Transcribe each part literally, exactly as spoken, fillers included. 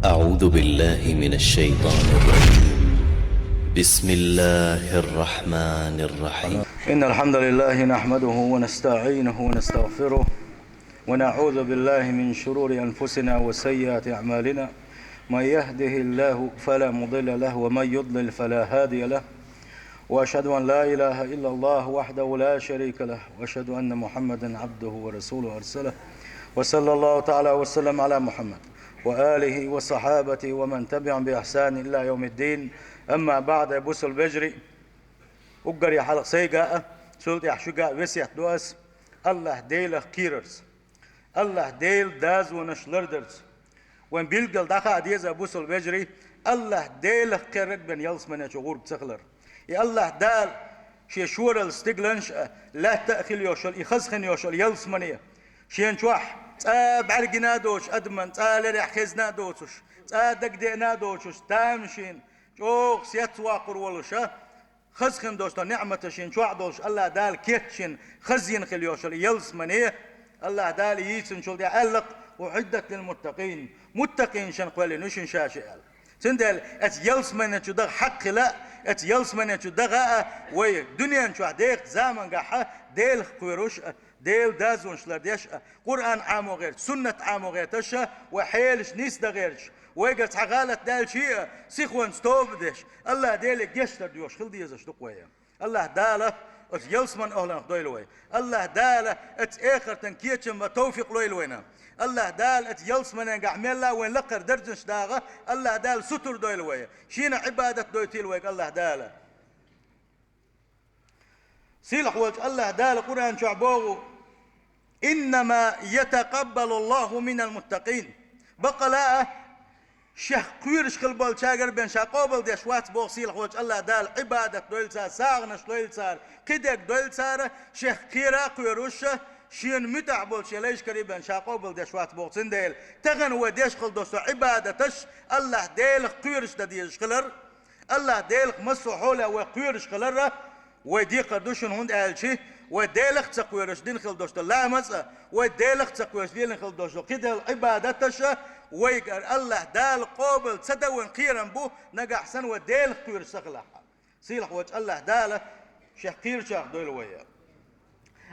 أعوذ بالله من الشيطان الرجيم. بسم الله الرحمن الرحيم. إن الحمد لله نحمده ونستعينه ونستغفره، ونعوذ بالله من شرور أنفسنا وسيئات أعمالنا. من يهده الله فلا مضل له، ومن يضلل فلا هادي له. وأشهد أن لا إله إلا الله وحده لا شريك له، وأشهد أن محمدا عبده ورسوله أرسله، وصلى الله تعالى وسلم على محمد وآله وصحابته ومن تبعهم بإحسان إلى يوم الدين. أما بعد، бусалба вежарий, уггаре хьалха сайга а, цул тӀехьа шуга а весет ду ас: АллахӀ Делах кхерарца, АллахӀ Делан дозанаш лардарца. Вайн билггал дӀахаа деза, бусалба вежарий, АллахӀ Делах кхерарг бен ялсмане чу гӀурба ца хилар. И АллахӀ Дала шен шорал стигланаш а, лаьтта а хила йолаш йола, и хаза хинна йолаш йола ялсмане, шен чохь цкъа бӀаьргина а доцуш адаман, цкъа лерехь хезна а доцуш, цкъа дагадеана а доцуш, тамашийна, чӀогӀа сецвоккхур волуш а, хаза хинна долуш долу ниӀматаш шен чохь долуш, АллахӀ Дала кечйина, хазйина хила йолуш йолу ялсмане, АллахӀ Дала йийцинчул тӀаьхьа аьлла-кх: «أعدت للمتقين», муттакъинашна кхоьллина ю шуна ша шиъ аьлла. Цундела оцу ялсмане чу даха хьакъ хила а, оцу ялсмане чу даха а, вай дуьнен чохь дехачу замангахь а Делах кхоьруш а, Делан дозанаш лардеш а, Къуръан Ӏамо гӀерташ, суннат Ӏамо гӀерташ а, вай хьелаш нисдан гӀерташ, вайгара цхьа гӀалат даьлча а, сихонца тоба деш, АллахӀ Деле гечдар доьхуш хила дезаш ду-кх вай. АллахӀ Дала оцу ялсманан охӀланах дойла вай. АллахӀ Дала оцу эхартан кечам бан товфикъ лойла вайна. АллахӀ Дала оцу ялсманегахь мелла а вайн лакхара даржаш дагӀа, АллахӀ Дала сутур дойла вай. Шена Ӏибадат дойтийла вайга АллахӀ Дала. Сийлахь волчу АллахӀ Дала Къуръан чохь боху: «إنما يتقبل الله من المتقين». Баккъала а, шех кхоьруш хила болчаьргара бен ша къобалдеш вац боху сийлахь волчу АллахӀ Дала, Ӏибадат дойла цара, сагӀанаш лойла цара, кхидерг дойла цара, шех кхера а кхоьруш, шена муьтӀахь болчу шен лайшкарий бен ша къобалдеш вац боху. Цундела тахана вай деш хила долуш долу Ӏибадаташ АллахӀ Делах кхоьруш дан дезаш хилар, АллахӀ Делах массо а хьолехь вай кхоьруш хилар, вай декхар ду шуна, хӀунда аьлча вай Делах а ца кхоьруш дина хила долуш долу ламаз а, вай Делах а ца кхоьруш лелийна хила долуш долу кхидолу Ӏибадаташ а, вайгара АллахӀ Дала къобал ца дан вайн кхерам бу, нагахь санна вай Делах кхоьруш ца хилахь. Сийлахь волчу АллахӀ Дала шех кхерачех дойла вай.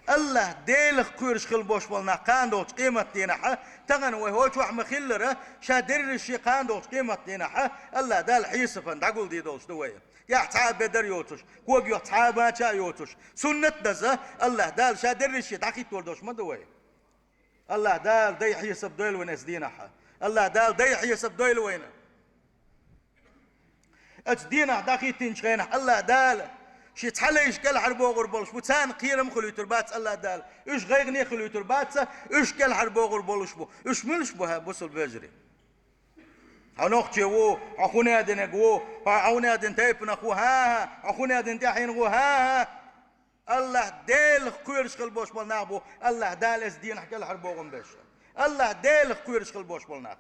АллахӀ Делах кхоьруш хила болуш болу нах кхана долчу къематдийнахь, тахана вай хӀокху чохь ма-хиллара, ша дерриш шен кхана долчу къематдийнахь, АллахӀ Дала хьесапана дӀагулдийр долуш ду вай. Яхь цхьа а бедар йоцуш, кога йоху цхьа а бача а йоцуш, суннат а даза, АллахӀ Дала ша дерриш шен дӀахӀиттор долуш ма ду вай. АллахӀ Дала дай хьесап дойла вайна оцу дийнахь. АллахӀ Дала дай хьесап дойла вайна. Оцу дийнахь дӀахӀиттинчу хенахь АллахӀ Дала шен цхьа лайш кӀелхьарбохур болуш бу, царна кхерам а хуьлуьйтур бац АллахӀ Дала, уьш гӀайгӀане а хуьлуьйтур бац, уьш кӀелхьарбохур болуш бу. Уьш муьлш бу хьан, бусалба вежарий? Хьо нохчи ву, хьо хӀун а динарг ву, хьо хӀун а дина тайпанах ву, хӀан-хӀа, хьо хӀун а дина тӀаьхьенах ву, хӀан-хӀа. АллахӀ Делах кхоьруш хила болуш болу нах бу АллахӀ Дала оцу дийнахь кӀелхьарбохам беш. АллахӀ Делах кхоьруш хила болуш болу нах.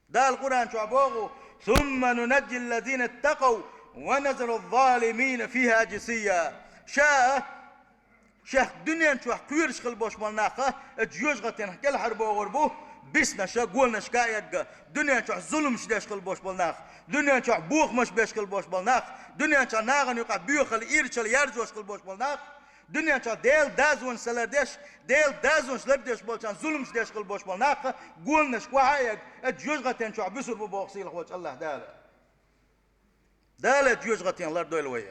Дала Къуръан чохь боху: «ثم ننجي الذين اتقوا ونذر الظالمين فيها جثيا». Ша, шех дуьнен чохь кхоьруш хила болуш болу нах оцу жоьжахатинах кӀелхьарбохур бу, биснаша, гонашка а эгга, дуьнен чохь зуламаш деш хила болуш болу нах, дуьнен чохь бохамаш беш хила болуш болу нах, дуьнен чохь нахана юкъахь боьхалла, ирчалла яржош хила болуш болу нах, дуьнен чохь Делан дозанаш ца лардеш, Делан дозанаш лардеш болчарна зуламаш деш хила болуш болу нах, гонашка охьа а эгга, оцу жоьжахатин чохь буьсур бу боху сийлахь волчу АллахӀ Дала. Дала оцу жоьжахатин лардойла вай.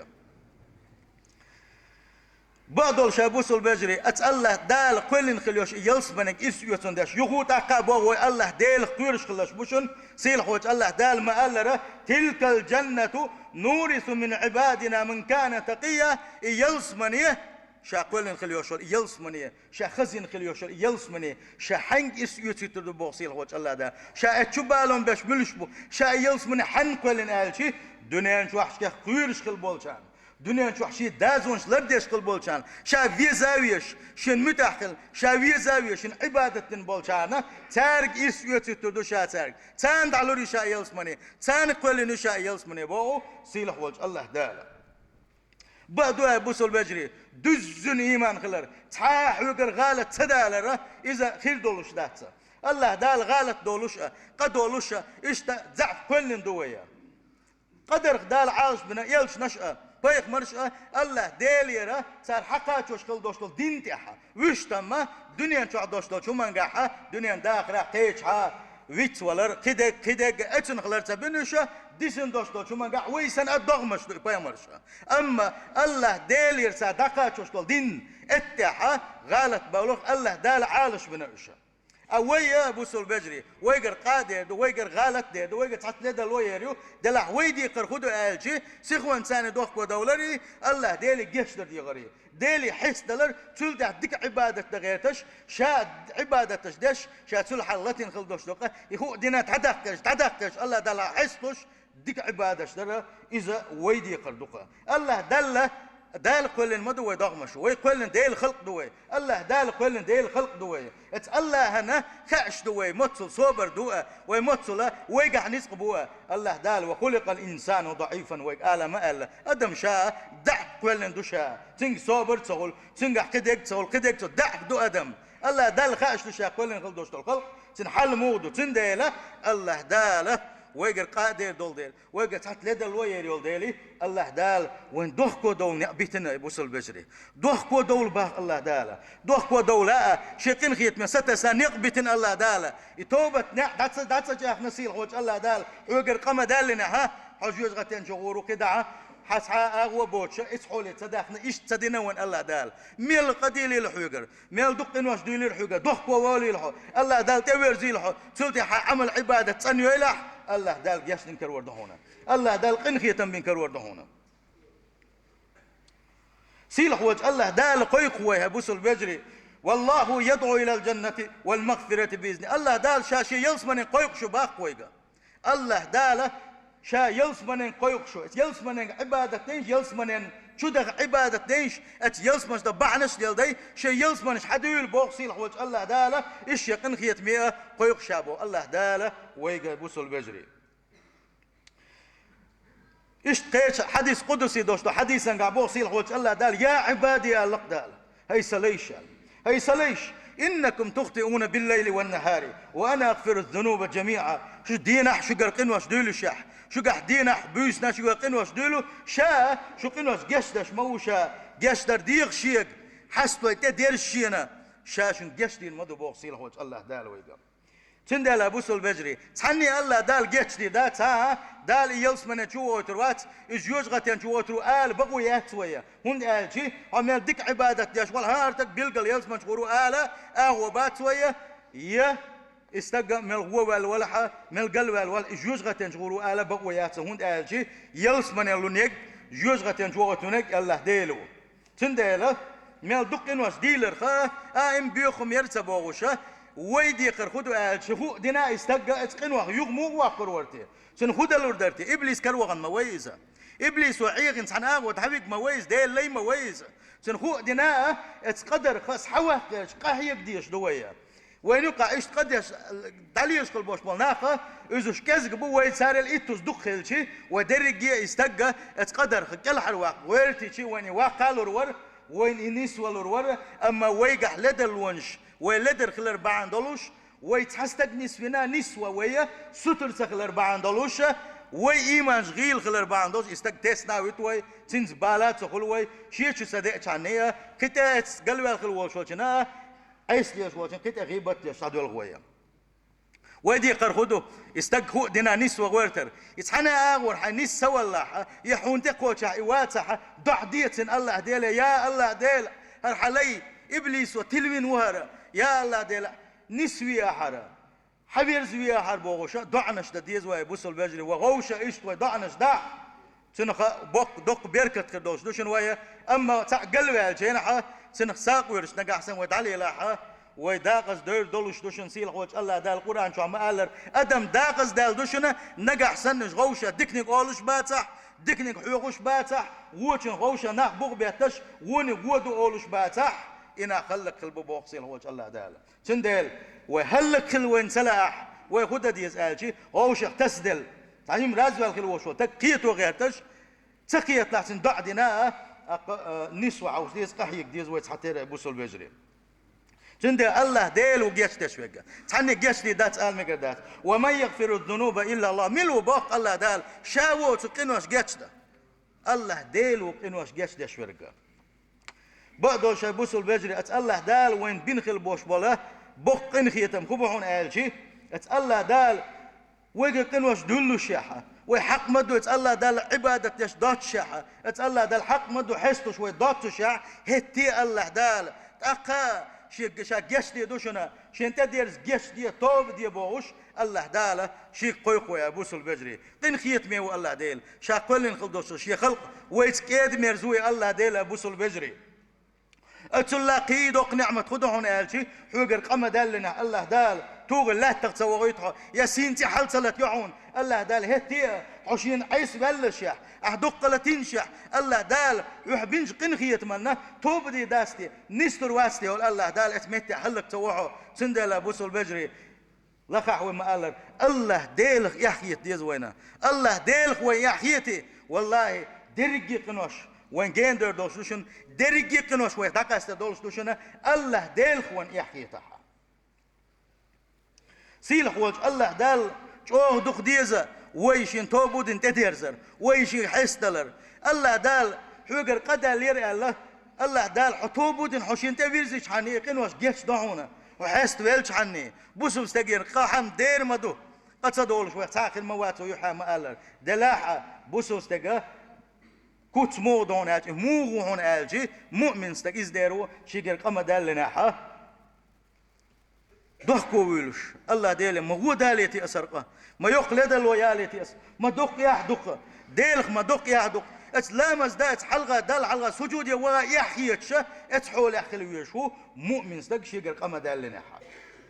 Бакъдолуш, бусалба вежарий, оцу АллахӀ Дала кхоьллина хила йолуш и ялсаманиг ирс оьцун деш, юха а тӀаккха а боху вай, АллахӀ Делах кхоьруш хилалаш бу шуна, сийлахь волчу АллахӀ Дала ма-аллара: «تلك الجنة نورث من عبادنا من كان تقيا». И ялсамане, ша кхоьллина хила йолуш йолу и ялсамане, ша хазйина хила йолуш йолу и ялсамане ша хьаьнга ирс оьцийтур ду боху сийлахь волчу АллахӀ Дала? Ша оцу чу балон беш муьлш бу? Ша и ялсамане хьанна кхоьллина аьлча, дуьнен чохь шех кхоьруш хила болчарна, дуьнен чохь шен дозанаш лардеш хила болчарна, ша веза а везаш, шена муьтӀахь хила, ша веза а везаш, шена Ӏибадат дина болчарна, цаьрга ирс оьцийтур ду ша цаьрга. Царна дӀалур ю ша и ялсамане, царна кхоьллина ю ша и ялсамане боху сийлахь волчу АллахӀ Дала. Бакъду, бусалба вежарий, дуьззина ийман хилар, цхьа а хьоьгара гӀалат ца далар, иза хир долуш дац. АллахӀ Дала гӀалат долуш а, къа долуш а, иштта заьӀап кхоьллина ду вай. Къадарх Дала Ӏалашбина элчанаш а, пайхамарш а, АллахӀ Делера цара хьакхачош хила долуш долу дин тӀехь, вуьш тамма дуьнен чохь долуш долчу хӀумангахь, дуьнен дахарехь кхечахьа вицвалар, кхидерг, кхидерг а, эцунах лар ца бина уьш а, дисина долуш долчу хӀумангахь вай санна а догӀмаш ду и пайхамарш а. Амма АллахӀ Делера цара дӀакхачош долу дин эттехь, гӀалат бовлух АллахӀ Дала Ӏалашбина уьш а. А вай, я бусул вежарий, вайгара къа а дер ду, вайгара гӀалат а дер ду, вайгара цхьацца ледарло а ер ю, делахь вай декхар хӀун ду аьлчи, сихонца дохко довлари, АллахӀ Деле гечдар дехари. Деле хьестадалар, цул тӀаьхьа дика Ӏибадат дан гӀерташ, ша Ӏибадаташ деш, ша цул хьалха латийна хила долуш ду-кх, и хӀуъа дина дӀадаккхарш, дӀадаккхарш, АллахӀ Далла хьесталуш, дика Ӏибадаташ дара, иза вай декхар ду-кх. АллахӀ Далла, Дала кхоьллина ма ду вай догӀмаш, вай кхоьллина Делан халкъ ду вай. АллахӀ Дала кхоьллина Делан халкъ ду вай. Эцу АллахӀана хаьаш ду вай, моццул собар ду а, вай моццул а, вайгахь ницкъ бу а. АллахӀ Дала: «Ва хуликъал инсану даӀифан», вайга ала ма аьлла. Адам ша даьӀахк кхоьллина ду ша. Цуьнга собар ца хуьлу, цуьнгахь кхидерг ца хуьлу, кхидерг ца хуьлу, даьӀахк ду адам. АллахӀ Далла хаьаш ду ша кхоьллина хила долуш долу халкъ, цуьнан хьал муха ду. Цундела АллахӀ Дала вайгара къа а дер долу дела, вайгара цхьацца ледарло а ер йолу дела, АллахӀ Дала вайн дохко довла некъ битина, ай бусул вежарий. Дохко довла боху АллахӀ Дала. Дохко довла а, шен къинхетаме сатесна некъ битина АллахӀ Дала. И тобат некъ дӀа ца, дӀа ца чӀагӀна сийлахьчу АллахӀ Дала, хьоьгара къа ма даьллинехь, хьо жоьжахатен чу гӀур ву кхидӀа, хьан цхьа а агӀо боцуш, иза хьоле ца даьхна, иштта ца дина вайн АллахӀ Дала. Мел къа дийлийла хьоьгара, мел дукха къинош дуьйлийла хьоьгара, дохко волийла хьо, АллахӀ Дала тӀеверзийла хьо, цул тӀаьхьа хьан Ӏамал, Ӏибадат цӀанйойла ахь, АллахӀ Дала гечдина карор ду хьуна. АллахӀ Дала къинхетам бина карор ду хьуна. Сийлахьчу АллахӀ Дала кхойкху вай, хӀай бусул вежарий: «Валлаху ядӀу илал жаннати вал магфирати би изни». АллахӀ Дала ша шен ялсаманин кхойкхуш ю боху вайга. АллахӀ Дала ша ялсаманин кхойкхуш ю. Эцу ялсаманин Ӏибадат дайша, ялсаманин чу даха Ӏибадат дайша, эцу ялсаманашна бахьанаш а лелдай, шен ялсаманаш хьадуьйла боху сийлахьчу АллахӀ Дала, иза шен къинхетаме а кхойкхуш ю боху АллахӀ Дала вайга, бусул вежарий. Иштта кхечу хьадис къудси долуш долу хьадисангахь боху сийлахьчу АллахӀ Дала: «Я Ӏибади», аьлла-кх Дала, хӀай сан лайш, аьлла, хӀай сан лайш, «иннакум тухтиуна биллайли ван нахари, ва ана агфиру зунуба жамиӀа». Шу дийнахь шуьгара къинош дуьйлушехь, шуьгахь дийнахь, буьйсанна шуьгара къинош дуьйлу, ша шу къинош гечдеш ма ву ша, гечдар дегӀа шега, хьастой тӀедерза шена, ша шуна гечдийр ма ду боху сийлахьчу АллахӀ Дала вайга. Цундела, бусул вежарий, цхьанне АллахӀ Дала гечдийр дац, а? Дала и ялсамане чу вохуьйтур вац, иза жоьжахатен чу вохуьйтур ву ала бакъо яц вай. ХӀунда аьлча хьо мел дика Ӏибадат деш вала, хӀара стаг билггал ялсамане чу гӀур ву ала агӀо бац вай, я и стаг мел гӀо ваьлла валахь, мел галваьлла валахь, иза жоьжахатен чу гӀур ву ала бакъо яц, хӀунда аьлча ялсамане лунниг, жоьжахатен чу вохуьйтуниг АллахӀ Дела ву. Цундела мел дукха къинош дийларх а, а, имма боьха хӀума яра ца бохуш а, вай декхар хӀун ду аьлча, хӀуъа дина и стаг а, эцу къинойх юха муха воккхур вара те? Цуьнан хӀун далур дара те? Иблис каравахана ма вай иза. Иблисо Ӏехийна цхьана агӀор дӀавига ма вай иза, Делан лай ма вай иза. Цуьнан хӀуъа дина а, эцу къадарх а схьаваккха гӀерташ къахьега дезаш ду вай. Вайна юкъахь иштта къа деш, дӀалезаш хила болуш болу нах а, иза уьш кӀезиг бу, вай царел иттаза дукха хилча, вай дерриге а и стаг а, эцу къадарх кӀелхьарваккха гӀертича, вайна и ваккха а лур вара, вайна и нисвалур вара, амма вайгахь ледарлонаш, вай ледар хилар бахьана долуш, вай цхьа стаг нисвина, нисван вай а сутара ца хилар бахьана долуш, вай ийманаш гӀийла хилар бахьана долуш, и стаг тесна а вуьту вай, цуьнца бала а ца хуьлу вай, шен чу ца деачхьана а, кхин тӀе эцу галваьлла хила волуш волчунна а, Ӏеса лезаш волчун кхин тӀе гӀийбат деш дӀадоьлху вай. Вай декхар хӀун ду, и стаг хӀуъа дина нисван гӀертар. И цхьана а агӀор хьайн нис ца валлахь, я хьуна тӀекхочехь и вацахь, доӀа де цунна АллахӀ Деле: «Я АллахӀ Дела, хӀара хьан лай, иблисо тилвина ву хӀара, я АллахӀ Дела, нисве ахь хӀара, хьаверзаве ахь хӀара», бохуш а доӀанаш дан деза вай, бусул вежарий, вай гӀовша иштта вай доӀанаш дахь. Цунах боккха, доккха беркат хир долуш ду шуна вай, амма цхьаъ галваьллачу хенахь, цунах сагӀа гӀерташ нагахь санна вай дӀалелахь, вай декъаза девр долуш ду шуна сийлахьчу АллахӀ Дала Къуръан чохь ма-аллара: «Адам декъаза даьлла ду шуна, нагахь санна уьш гӀовша диканиг олуш бацахь, диканиг хьоьхуш бацахь, вочун гӀовша нах бух бетташ, вониг вон ду олуш бацахь, и нах хӀаллакьхила бу», боху сийлахьчу АллахӀ Дала. Цундела вай хӀаллакьхила вайна ца лаахь, вай хӀун дан деза аьлча, гӀовшах тасаделла, цхьа хӀума разваьлла хила волуш волу стаг кхето гӀерташ, ца кхеталахь цунна доӀа дина а, тӀаккха, а, нисван хьовса деза, къахьега деза вай цхьатерра, бусул вежарий. Цундела Аллахь Дела ву гечдеш верг. Цхьанне гечдийр дац ала мегар дац. «Ва ман ягъфиру ззунуба илла Аллахь». Мила ву боху Аллахь Дала, ша воцу къинош гечдан? Аллахь Дела ву къинош гечдеш верг. Бакъдолуш, хӀай бусалба вежарий, аца Аллахь Дала вайна бина хила бош бола боккха къинхетам хӀун бу хьуна аьлчи, аца Аллахь Дала вайга къинош дуьллушехь, вай хьакъ ма ду, аца Аллахь Дала Ӏибадат деш доццушехь, аца Аллахь Дала хьакъ ма ду хьестуш вай доццушехь, хӀетте Аллахь Дала тӀаккха шега ша гечде ду шуна, шен тӀедерза гечде, тоба де бохуш, Аллахь Дала шега кхойкху вай, хӀай бусалба вежарий. Къинхетаме ву Аллахь Дела, ша кхоьллина хила долуш шен халкъ вайца кӀеда-мерза ву и Аллахь Дела, хӀай бусалба вежарий. Ацул кхин доккха ниӀмат хӀун ду хьуна аьлчи, хьоьгара къа ма-даьллинехь Аллахь Дала, тугӀу лаьттах ца вохуьйту хьо, я сийна цӀе хьал ца латайо хьуна, Аллахь Дала хӀетте а, хьо шена Ӏеса ваьллашехь, ахь дуккха латийнашехь, Аллахь Дала, хьоьгахь бинчу къинхетаманна, тоба де дац те, нислур вац те олу Аллахь Дала, эца метте хӀаллак ца во хьо, цундела, бусалба вежарий. Лахахь вай ма-аллара, Аллахь Делах эхь хета деза вайна. Аллахь Делах вай эхь хетий, валлахӀи, дерриге а къинош вайн гена дер долуш ду шуна, дерриге а къинош вайх дӀакъаста долуш ду шуна, Аллахь Делах вайна эхь хетахь. Сийлахь волчу Аллахь Далла чӀогӀа дукха деза вай шен тоба дина тӀедерзар, вай шен хьестадалар. Аллахь Дала хьоьгара къа даьллера аьлла, Аллахь Дала хьо тоба дина, хьо шен тӀе вирзичхьана, и къинош гечдо хьуна, хьо хьеставелчхьана, бусалба стегера къа хьан дера ма ду, къа ца долуш вайх цхьа а хир ма вац вай юьхьа ма-аллара. Делахь а бусалба стеган куц муха ду хьуна аьлчи, муха ву хьуна аьлчи, муъмин стаг иза дер ву, шегара къа ма-даьллинехь а. Дохко вуьйлуш, Аллахь Деле, ма гӀо далийта аса хӀара къа, ма йоккха ледарло ялийта аса, ма дукха эхь дукха, Делах ма дукха эхь дукха. Аца ламаз дан, аца хьалха, Далла хьалха сужуде ваха эхь хеташ, аца хьолехь хила везаш ву муъмин стаг шегара къа ма-даьллинехь.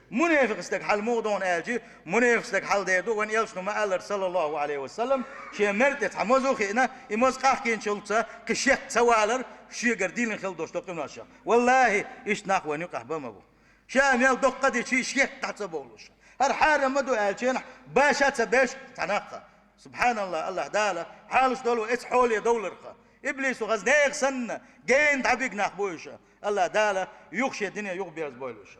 Мунепикъ стаг хьал муха ду хьуна аьлчи, мунепикъ стаг хьал дер ду, вайн элчано ма-аллара, саллаллахӀу Ӏалайхи ва саллам, шен мер тӀе цхьа маза хиъна, и маза къахкийначуьнца кхин шек ца валар, шегара диллина хила долуш долу къиношех. ВаллахӀи, иштта нах вайн юкъахь бан ма бу. Ша мел доккха дичи шекдахь ца бовлуш. ХӀара хьарам ма ду аьллаченахь, баша ца беш цхьа нах а. СубхьаналлахӀ, Аллахь Дала хьалаш долу эца хьоле довларх. Иблисо хаза нехан санна, гена дӀабига нах бу уьш. Аллахь Дала юха шен дине юха берзабойла уьш.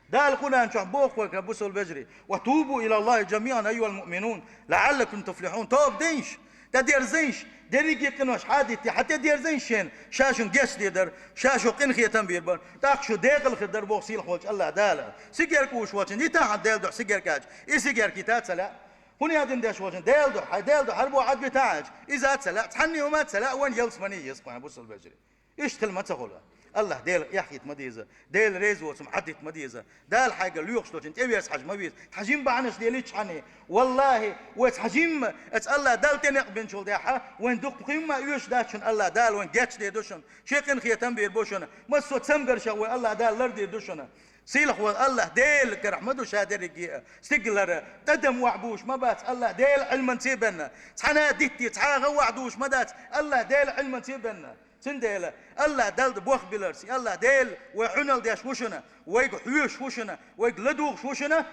Дала Къуръан чохь боху вайга, бусалба вежарий: «Ва тубу илаллахӀи жамиӀан айюхӀал муъминун, лаӀаллакум туфлихьун». Тоба дайша, тӀедерзийша, дерриге къинош хьадитте, хьан тӀедерзийша шена, ша шуна гечдийр дара, ша шух къинхетам бийр бара, тӀаккха шу декъала хир дара, боху сийлахь волчу Аллахь Дала. Сигарг уьш волчун йитахьа Делан дуьхьа сигарг кхача, и сигарг йита а ца лаьа. ХӀун яздина деш волчун Делан дуьхьа, хьайн Делан дуьхьа хӀара боху Ӏад бита а хьаьжча, иза а ца лаьа, цхьанна а хӀума а ца лаьа, вайн ялсамане еза кхуьнан, бусалба вежарий. Иштта хила ма ца хуьлу. Аллахь Делах эхь хета ма деза, Делан реза воцург хьадита ма деза. Дала хьайга лоьхуш долчун тӀеверза хьажа ма веза. Цхьа жимма бахьанаш делийтчхьана, валлахӀи, вай цхьа жимма, аца Аллахь Далла тӀе некъ бинчул дехьа, вайн дуккха хӀума а оьшуш дац шуна, Аллахь Дала вайн гечдийр ду шуна, шен къинхетам бийр бу шуна, массо а цамгаршех вай Аллахь Дала лардийр ду шуна. Сийлахь волу Аллахь Делан карахь ма ду ша дерриге а, стигалара, тӀадам вахь буш ма бац, Аллахь Делан Ӏилманца а бенна. Цхьана а дитте, цхьа а гӀан вахь душ ма дац, Аллахь Делан Ӏилманца а бенна. Цундела Аллахь Далла бохбиларца, Аллахь Дела вай Ӏуьнал деш ву шуна, вайга хьоьжуш ву шуна, вайга ладугӀуш ву шуна,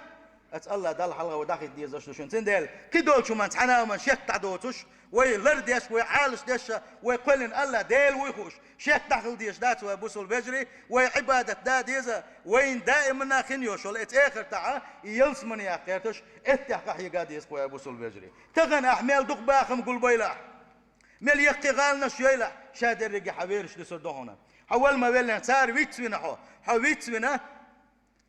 аца Аллахь Далла хьалха вай дӀахӀитта дезаш ду шуна. Цундела кхидолчу хӀуманна цхьана а хӀуманна шек дӀадоцуш, вай лар деш, вай Ӏалаш деш, вай кхоьллина Аллахь Дела вуй хууш, шек дӀахила дезаш дац вай, бусалба вежарий, вай Ӏибадат дан деза, вайна даиманна хин йолуш йолу эца эхартахь, и ялсаманех гӀерташ, эттех къахьега деза вай, бусалба вежарий. Тахана ахь мел дукха бахам гулбайла ахь. Мел яккхий гӀаланаш йойла, ша дерриге хьан вераш дуьсур ду хьуна. Хьо вала ма веллина, цара вицвина хьо, хьо вицвина,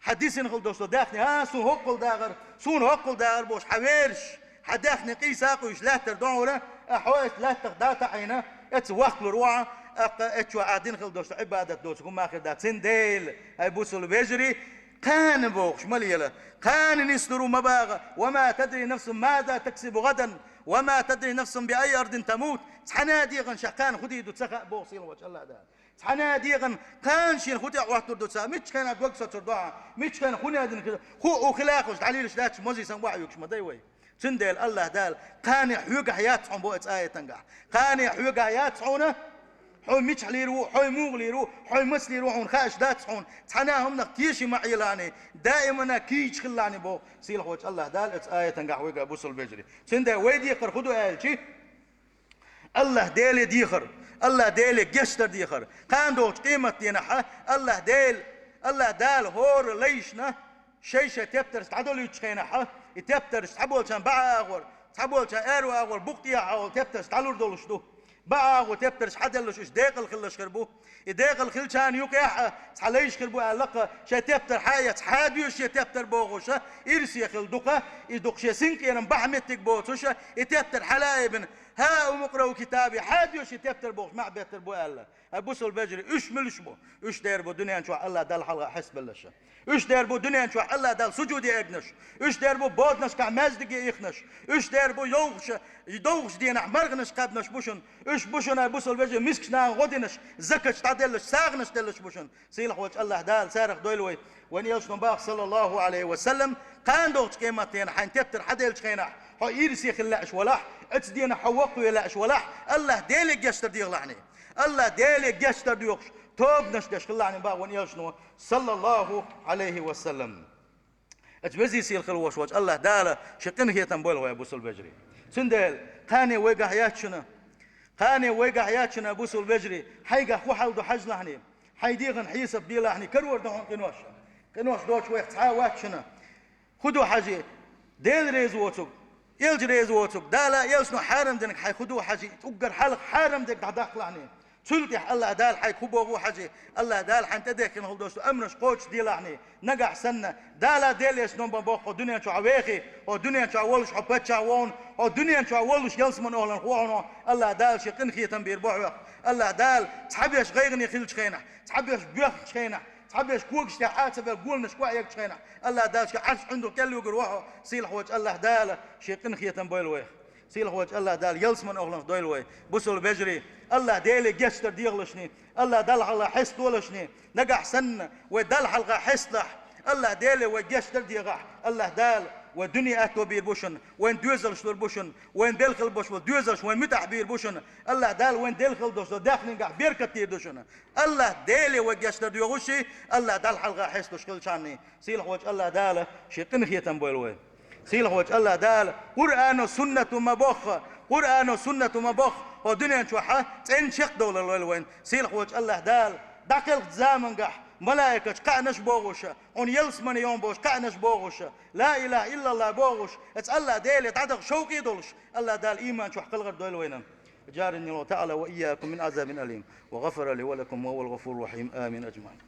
хьан дисина хила долуш долу даьхни, хӀа, суна хӀоккхул дагӀар, суна хӀоккхул дагӀар бохуш, хьан вераш, хьан даьхни къийса а къуьйсуш лаьттар ду хьуна, а хьо эцу лаьттах дӀа а таӀийна, эцу ваккхалур ву хьо, тӀаккха эцу чохь ахь дина хила долуш долу Ӏибадат доцург хӀума хир дац. Цундела, хӀай бусалба вежарий, кхана бохуш ма лела, кхана нислур ву ма багӀа, ва ма тадри нафсун маза таксибу гӀадан, ва ма тадри нафсун би айи ардин тамут. Цхьана а дегӀан ша кхана хӀун дийр ду ца хаьа, боху сийлахь волчу Аллахь Дала. Цхьана а дегӀан кхана шена хӀун тӀе а хӀоттур ду ца хаьа, мичча хенахь дог соцур ду хьан, мичча хенахь хӀун яздина хила, хӀу, хӀу хила а хуьлуш, дӀалелаш даьлча, мозий санна охьаюьгуш ма дай вай. Цундела Аллахь Дала: «Кхане хьоьгахь яц хьуна», — боху эцу аятангахь. «Кхане хьоьгахь яц хьуна, хьо мичахь лийр ву, хьо муха лийр ву, хьо маца лийр ву хьуна хууш дац хьуна, цхьана а хӀуманах теший ма Ӏелахьаний, даиманна кийча хилалахьаний», — боху сийлахь волчу Аллахь Дала эцу аятангахь вайга, бусалба вежарий. Цундела вай декхар хӀун ду аьлчи, Аллахь Деле дехар, Аллахь Деле гечдар дехар. Кхана долчу къематденахь Аллахь Дела АллахӀ Дала хӀора лайшна шай-шай тептарш дӀадолуьйтучу хенахь, и тептарш цхьаболчарна бӀо агӀор, цхьаболчарна аьрру агӀор, букъ тӀехьа агӀор тептарш дӀалур долуш ду. БӀо агӀор тептарш хьаделларш уьш декъала хилалаш хир бу. И декъала хилчарна юкъехь а цхьа лайш хир бу аьлла-кх, шайн тептар хьаэцна, хьадоьшу шен тептар бохуша, ирсе хила ду-кх, и ду-кх шен синкъеран бахьа меттиг боцуша, и тептар хьалаайбина, «ХӀаумукърау китабия», хьадоьшу шен тептар бохуш, маьӀ беттар бу аьлла. Ай, бусалба вежарий, уьш муьлш бу? Уьш дер бу дуьнен чохь АллахӀ Далла хьалха хьестабеллаша. Уьш дер бу дуьнен чохь АллахӀ Далла сужуде эгнаш. Уьш дер бу боданашкахь маьждиге ихнаш. Уьш дер бу йовхаш, довхачу дийнахь марханаш кхаьбнаш бу шуна. Уьш бу шуна, ай, бусалба вежарий, мискачу нахана гӀо динаш, закаташ дӀаделлаш, сагӀанаш деллаш бу шуна. Сийлахьволчу АллахӀ Дала царах дойла вай. Вайн элчано боху, саллаллахӀу Ӏалайхи ва саллам, кхана догӀучу къематдийнахь хьайн тептар хьаделлачу хенахь, хьо ирсе хила лаьаш валахь, оцу дийнахь хьо воккхаве лаьаш валахь, АллахӀ Деле гечдар дехалахьний. АллахӀ Деле гечдар доьхуш, тобанаш деш хилалахьний боху вайн элчано, саллаллахӀу Ӏалайхи ва саллам. Оцу везий сийлахь хила волуш волчу АллахӀ Дала шен къинхетам бойла вай, бусалба вежарий. Цундела кхане вайгахь яц шуна, кхане вайгахь яц шуна, бусалба вежарий, хьайгахь хӀун хьал ду хьажалахьний, хьайн дегӀан хьесап делахьний, карор ду хьуна къинош. Къинош доцуш вайх цхьа а вац шуна. ХӀун ду хьажий? Дела реза воцург, элча реза воцург, Дала а элчано хьарам динарг хьайх хӀун ду хьажий? Уггар хьалха хьарам дерг дӀадаккхалахьний. Цул тӀаьхьа АллахӀ Дала хьайх хӀун боху хьажий? АллахӀ Дала хьайна тӀедехкина хила долуш ду амраш кхочушделахьний. Нагахь санна, Дала а Делан элчано а боху, хьо дуьнен чохь вехий, хьо дуьнен чохь волуш хьо паччахь ву хьуна, хьо дуьнен чохь волуш ялсаман охьалан хьо хьуна, АллахӀ Дала шен къинхетам бийр бу хьох. АллахӀ Дала цхьаберш гӀайгӀане хилчу хенахь, цхьаберш боьхначу хенахь, цхьаберш когаш тӀехь Ӏа ца бер, голанаш кӀоа эгначу хенахь, АллахӀ Дала шен Ӏарш Ӏуьндух кӀел вуьгур ву хьо, сийлахьволчу АллахӀ Дала шен къинхетам бойла вайх. Сийлахьволчу АллахӀ Дала ялсаман охьаланах дойла вай. Бусалба вежарий, АллахӀ Деле гечдар дехалашний, АллахӀ Далла хьалха хьеста долашний, нагахь санна вай Далла хьалха хьесталахь, АллахӀ Деле вай гечдар дехахь, АллахӀ Дала вай дуьне аьтто бийр бу шуна, вайн доьзалш лур бу шуна, вайн белхал бош болу доьзалш вайн муьтӀахь бийр бу шуна, АллахӀ Дала вайн делхал дош долу даьхнингахь беркат дийр ду шуна. АллахӀ Деле вай гечдар доьхуш, АллахӀ Далла хьалха хьесталуш хилчарний, сийлахьволчу АллахӀ Дала шен къинхетам бойла вай. Сийлахьволчу АллахӀ Дала Къуръано, суннато ма-бохху, Къуръано, суннато ма-бохху, хӀо дуьнен чохь цӀена чекхдовлар лойла вайна. Сийлахьволчу АллахӀ Дала дӀакхелхачу замангахь малайкаш кхаънаш бохуша, хьуна ялсамане йогӀун болуш кхаънаш бохуша, ла илахӀа иллаллахӀ бохуш, оцу АллахӀ Деле дӀадаха шовкъе долуш, АллахӀ Дала ийман чохь кхалгӀар дойла вайна. جعلني الله تعالى وإياكم من عذاب أليم، وغفر لي ولكم وهو الغفور الرحيم. آمين أجمعين.